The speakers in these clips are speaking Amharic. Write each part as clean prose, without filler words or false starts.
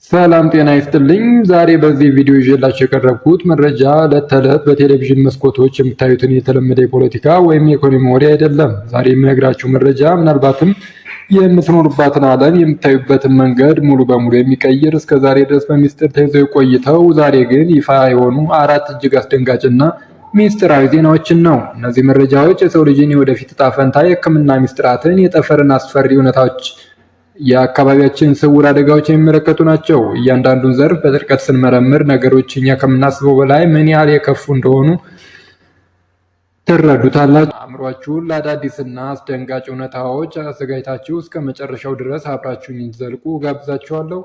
ሰላም ጤና ይስጥልኝ። ዛሬ በዚህ ቪዲዮ ይዤላችሁ የቀረብኩት መረጃ ዕለት ተዕለት በቴሌቪዥን መስኮቶች የምታዩትን የተለመደ የፖለቲካ ወይም የኢኮኖሚ ወሬ አይደለም። ዛሬ የምነግራችሁ መረጃ ምናልባትም የምትኖሩባትን ዓለም የምታዩበትን መንገድ ሙሉ በሙሉ የሚቀይር፣ እስከ ዛሬ ድረስ በሚስጥር ተይዘው ቆይተው ዛሬ ግን ይፋ የሆኑ አራት እጅግ አስደንጋጭና ሚስጥራዊ ዜናዎችን ነው። እነዚህ መረጃዎች የሰው ልጅን የወደፊት ዕጣ ፈንታ፣ የሕክምና ሚስጥራትን፣ የጠፈርን አስፈሪ እውነታዎች፣ የአካባቢያችን ስውር አደጋዎች የሚመለከቱ ናቸው። እያንዳንዱን ዘርፍ በጥልቀት ስንመረምር ነገሮች እኛ ከምናስበው በላይ ምን ያህል የከፉ እንደሆኑ ትረዱታላችሁ። አእምሯችሁን ለአዳዲስና አስደንጋጭ እውነታዎች አዘጋጅታችሁ እስከ መጨረሻው ድረስ አብራችሁኝ እንድትዘልቁ ጋብዛችኋለሁ።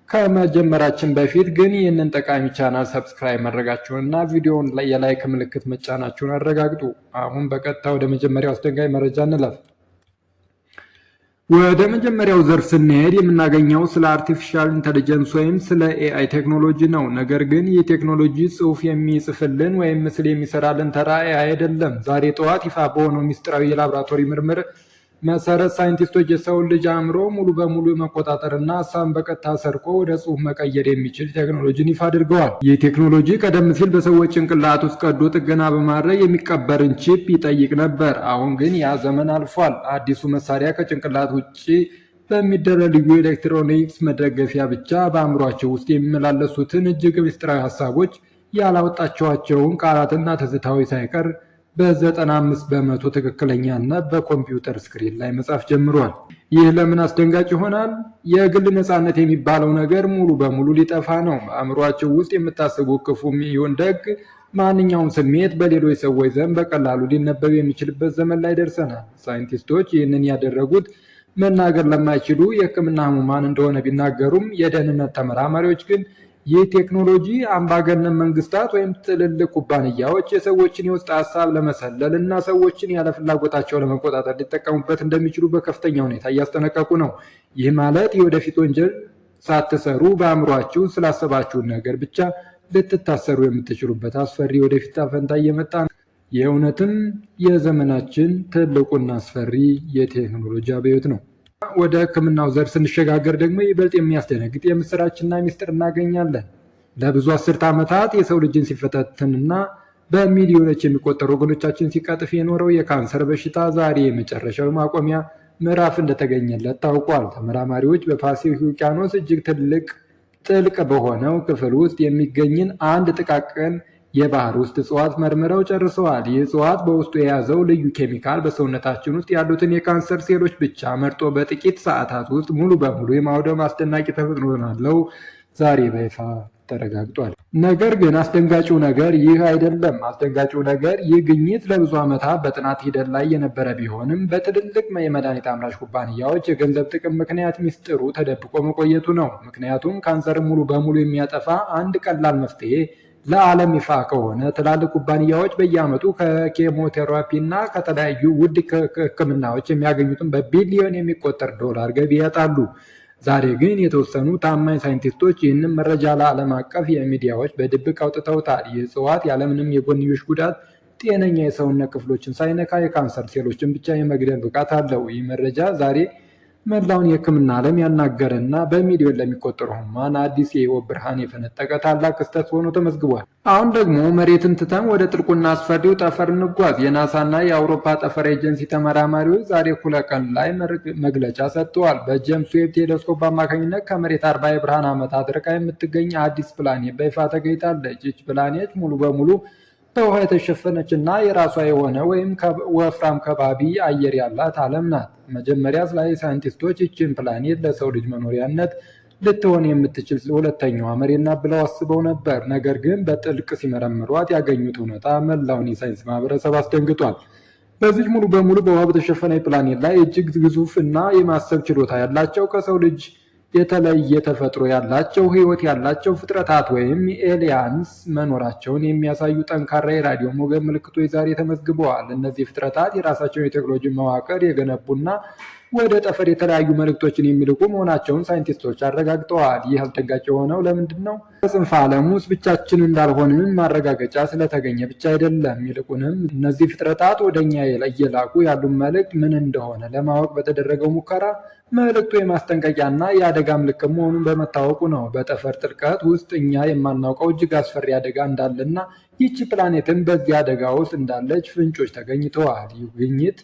ከመጀመራችን በፊት ግን ይህንን ጠቃሚ ቻናል subscribe ማድረጋችሁን እና ቪዲዮውን የ like ምልክት መጫናችሁን አረጋግጡ። አሁን በቀጥታ ወደ መጀመሪያው አስደንጋጭ መረጃ እንለፍ። ወደ መጀመሪያው ዘርፍ ስንሄድ የምናገኘው ስለ artificial intelligence ወይም ስለ AI ቴክኖሎጂ ነው። ነገር ግን ይህ ቴክኖሎጂ ጽሑፍ የሚጽፍልን ወይም ምስል የሚሰራልን ተራ AI አይደለም። ዛሬ ጠዋት ይፋ በሆነው ሚስጥራዊ የላብራቶሪ ምርምር መሰረት ሳይንቲስቶች የሰውን ልጅ አእምሮ ሙሉ በሙሉ መቆጣጠርና ሀሳብን በቀጥታ ሰርቆ ወደ ጽሑፍ መቀየር የሚችል ቴክኖሎጂን ይፋ አድርገዋል። ይህ ቴክኖሎጂ ቀደም ሲል በሰዎች ጭንቅላት ውስጥ ቀዶ ጥገና በማድረግ የሚቀበርን chip ይጠይቅ ነበር። አሁን ግን ያ ዘመን አልፏል። አዲሱ መሳሪያ ከጭንቅላት ውጭ በሚደረግ ልዩ ኤሌክትሮኒክስ መደገፊያ ብቻ በአእምሯቸው ውስጥ የሚመላለሱትን እጅግ ምስጢራዊ ሀሳቦች፣ ያላወጣቸዋቸውን ቃላትና ትዝታዎች ሳይቀር በ95% ትክክለኛነት በኮምፒውተር screen ላይ መጻፍ ጀምሯል። ይህ ለምን አስደንጋጭ ይሆናል? የግል ነፃነት የሚባለው ነገር ሙሉ በሙሉ ሊጠፋ ነው። በአእምሯቸው ውስጥ የምታስቡ ክፉም ይሁን ደግ ማንኛውም ስሜት በሌሎች ሰዎች ዘንድ በቀላሉ ሊነበብ የሚችልበት ዘመን ላይ ደርሰናል። ሳይንቲስቶች ይህንን ያደረጉት መናገር ለማይችሉ የሕክምና ህሙማን እንደሆነ ቢናገሩም፣ የደህንነት ተመራማሪዎች ግን ይህ ቴክኖሎጂ አምባገነን መንግስታት ወይም ትልልቅ ኩባንያዎች የሰዎችን የውስጥ ሀሳብ ለመሰለል እና ሰዎችን ያለ ፍላጎታቸው ለመቆጣጠር ሊጠቀሙበት እንደሚችሉ በከፍተኛ ሁኔታ እያስጠነቀቁ ነው። ይህ ማለት የወደፊት ወንጀል ሳትሰሩ በአእምሯችሁ ስላሰባችሁን ነገር ብቻ ልትታሰሩ የምትችሉበት አስፈሪ ወደፊት ፈንታ እየመጣ ነው። የእውነትም የዘመናችን ትልቁና አስፈሪ የቴክኖሎጂ አብዮት ነው። ወደ ሕክምናው ዘርፍ ስንሸጋገር ደግሞ ይበልጥ የሚያስደነግጥ የምስራችንና ሚስጥር እናገኛለን። ለብዙ አስርተ ዓመታት የሰው ልጅን ሲፈታተንና በሚሊዮኖች የሚቆጠሩ ወገኖቻችን ሲቀጥፍ የኖረው የካንሰር በሽታ ዛሬ የመጨረሻው ማቆሚያ ምዕራፍ እንደተገኘለት ታውቋል። ተመራማሪዎች በፓሲፊክ ውቅያኖስ እጅግ ትልቅ ጥልቅ በሆነው ክፍል ውስጥ የሚገኝን አንድ ጥቃቅን የባህር ውስጥ እጽዋት መርምረው ጨርሰዋል። ይህ እጽዋት በውስጡ የያዘው ልዩ ኬሚካል በሰውነታችን ውስጥ ያሉትን የካንሰር ሴሎች ብቻ መርጦ በጥቂት ሰዓታት ውስጥ ሙሉ በሙሉ የማውደም አስደናቂ ተፈጥሮ እንዳለው ዛሬ በይፋ ተረጋግጧል። ነገር ግን አስደንጋጩ ነገር ይህ አይደለም። አስደንጋጩ ነገር ይህ ግኝት ለብዙ ዓመታት በጥናት ሂደት ላይ የነበረ ቢሆንም በትልልቅ የመድኃኒት አምራች ኩባንያዎች የገንዘብ ጥቅም ምክንያት ሚስጥሩ ተደብቆ መቆየቱ ነው። ምክንያቱም ካንሰር ሙሉ በሙሉ የሚያጠፋ አንድ ቀላል መፍትሄ ለዓለም ይፋ ከሆነ ትላልቅ ኩባንያዎች በየዓመቱ ከኬሞቴራፒ እና ከተለያዩ ውድ ሕክምናዎች የሚያገኙትን በቢሊዮን የሚቆጠር ዶላር ገቢ ያጣሉ። ዛሬ ግን የተወሰኑ ታማኝ ሳይንቲስቶች ይህንን መረጃ ለዓለም አቀፍ የሚዲያዎች በድብቅ አውጥተውታል። ይህ እጽዋት ያለምንም የጎንዮሽ ጉዳት ጤነኛ የሰውነት ክፍሎችን ሳይነካ የካንሰር ሴሎችን ብቻ የመግደል ብቃት አለው። ይህ መረጃ ዛሬ መላውን የሕክምና ዓለም ያናገረና በሚሊዮን ለሚቆጠሩ ህሙማን አዲስ የህይወት ብርሃን የፈነጠቀ ታላቅ ክስተት ሆኖ ተመዝግቧል። አሁን ደግሞ መሬትን ትተን ወደ ጥልቁና አስፈሪው ጠፈር እንጓዝ። የናሳና የአውሮፓ ጠፈር ኤጀንሲ ተመራማሪዎች ዛሬ እኩለ ቀን ላይ መግለጫ ሰጥተዋል። በጄምስ ዌብ ቴሌስኮፕ አማካኝነት ከመሬት 40 የብርሃን ዓመታት ርቃ የምትገኝ አዲስ ፕላኔት በይፋ ተገኝታለች። ይህች ፕላኔት ሙሉ በሙሉ በውሃ የተሸፈነች እና የራሷ የሆነ ወይም ወፍራም ከባቢ አየር ያላት ዓለም ናት። መጀመሪያ ላይ ሳይንቲስቶች ይህችን ፕላኔት ለሰው ልጅ መኖሪያነት ልትሆን የምትችል ሁለተኛዋ መሬት ናት ብለው አስበው ነበር። ነገር ግን በጥልቅ ሲመረምሯት ያገኙት እውነታ መላውን የሳይንስ ማህበረሰብ አስደንግጧል። በዚህ ሙሉ በሙሉ በውሃ በተሸፈነ ፕላኔት ላይ እጅግ ግዙፍ እና የማሰብ ችሎታ ያላቸው፣ ከሰው ልጅ የተለየ ተፈጥሮ ያላቸው፣ ህይወት ያላቸው ፍጥረታት ወይም aliens መኖራቸውን የሚያሳዩ ጠንካራ የራዲዮ ሞገድ ምልክቶች ዛሬ ተመዝግበዋል። እነዚህ ፍጥረታት የራሳቸውን የቴክኖሎጂ መዋቅር የገነቡና ወደ ጠፈር የተለያዩ መልእክቶችን የሚልኩ መሆናቸውን ሳይንቲስቶች አረጋግጠዋል። ይህ አስደንጋጭ የሆነው ለምንድን ነው? በጽንፈ ዓለም ውስጥ ብቻችን እንዳልሆንን ማረጋገጫ ስለተገኘ ብቻ አይደለም። ይልቁንም እነዚህ ፍጥረታት ወደ እኛ እየላኩ ያሉ መልእክት ምን እንደሆነ ለማወቅ በተደረገው ሙከራ መልእክቱ የማስጠንቀቂያና የአደጋ ምልክት መሆኑን በመታወቁ ነው። በጠፈር ጥልቀት ውስጥ እኛ የማናውቀው እጅግ አስፈሪ አደጋ እንዳለና ይቺ ፕላኔትም በዚህ አደጋ ውስጥ እንዳለች ፍንጮች ተገኝተዋል። ይህ ግኝት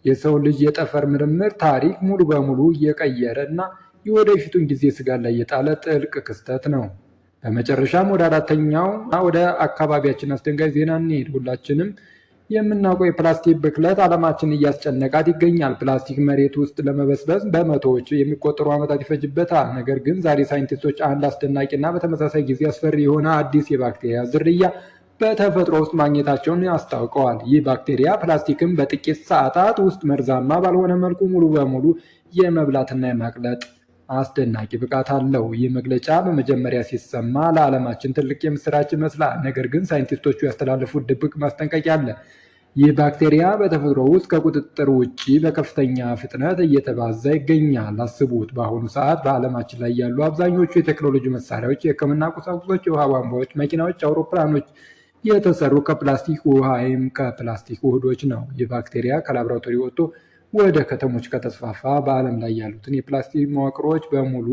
የሰው ልጅ የጠፈር ምርምር ታሪክ ሙሉ በሙሉ እየቀየረ እና የወደፊቱን ጊዜ ስጋት ላይ የጣለ ጥልቅ ክስተት ነው። በመጨረሻም ወደ አራተኛው ወደ አካባቢያችን አስደንጋጭ ዜና እንሄድ። ሁላችንም የምናውቀው የፕላስቲክ ብክለት ዓለማችንን እያስጨነቃት ይገኛል። ፕላስቲክ መሬት ውስጥ ለመበስበስ በመቶዎች የሚቆጠሩ ዓመታት ይፈጅበታል። ነገር ግን ዛሬ ሳይንቲስቶች አንድ አስደናቂና በተመሳሳይ ጊዜ አስፈሪ የሆነ አዲስ የባክቴሪያ ዝርያ በተፈጥሮ ውስጥ ማግኘታቸውን አስታውቀዋል። ይህ ባክቴሪያ ፕላስቲክን በጥቂት ሰዓታት ውስጥ መርዛማ ባልሆነ መልኩ ሙሉ በሙሉ የመብላትና የማቅለጥ አስደናቂ ብቃት አለው። ይህ መግለጫ በመጀመሪያ ሲሰማ ለዓለማችን ትልቅ የምስራች ይመስላል። ነገር ግን ሳይንቲስቶቹ ያስተላለፉት ድብቅ ማስጠንቀቂያ አለ። ይህ ባክቴሪያ በተፈጥሮ ውስጥ ከቁጥጥር ውጪ በከፍተኛ ፍጥነት እየተባዛ ይገኛል። አስቡት፣ በአሁኑ ሰዓት በዓለማችን ላይ ያሉ አብዛኞቹ የቴክኖሎጂ መሳሪያዎች፣ የሕክምና ቁሳቁሶች፣ የውሃ ቧንቧዎች፣ መኪናዎች፣ አውሮፕላኖች የተሰሩ ከፕላስቲክ ውሃ ወይም ከፕላስቲክ ውህዶች ነው። ይህ ባክቴሪያ ከላብራቶሪ ወጥቶ ወደ ከተሞች ከተስፋፋ በዓለም ላይ ያሉትን የፕላስቲክ መዋቅሮች በሙሉ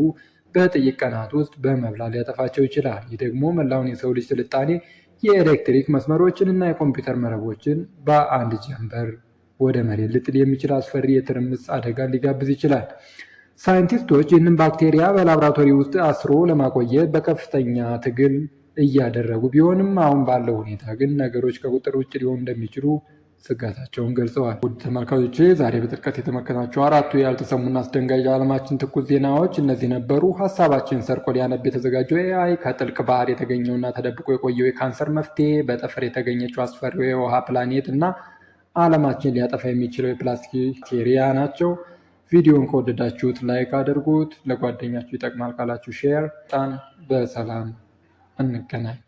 በጥቂት ቀናት ውስጥ በመብላት ሊያጠፋቸው ይችላል። ይህ ደግሞ መላውን የሰው ልጅ ስልጣኔ፣ የኤሌክትሪክ መስመሮችን እና የኮምፒውተር መረቦችን በአንድ ጀንበር ወደ መሬት ሊጥል የሚችል አስፈሪ የትርምስ አደጋ ሊጋብዝ ይችላል። ሳይንቲስቶች ይህንን ባክቴሪያ በላብራቶሪ ውስጥ አስሮ ለማቆየት በከፍተኛ ትግል እያደረጉ ቢሆንም አሁን ባለው ሁኔታ ግን ነገሮች ከቁጥጥር ውጭ ሊሆኑ እንደሚችሉ ስጋታቸውን ገልጸዋል። ውድ ተመልካቾቼ፣ ዛሬ በጥልቀት የተመለከትናቸው አራቱ ያልተሰሙና አስደንጋጭ የዓለማችን ትኩስ ዜናዎች እነዚህ ነበሩ። ሀሳባችን ሰርቆ ሊያነብ የተዘጋጀው AI፣ ከጥልቅ ባህር የተገኘውና ተደብቆ የቆየው የካንሰር መፍትሄ፣ በጠፈር የተገኘችው አስፈሪው የውሃ ፕላኔት እና ዓለማችን ሊያጠፋ የሚችለው የፕላስቲክ ባክቴሪያ ናቸው። ቪዲዮን ከወደዳችሁት like አድርጉት። ለጓደኛችሁ ይጠቅማል ካላችሁ share። በሰላም እንገናኝ።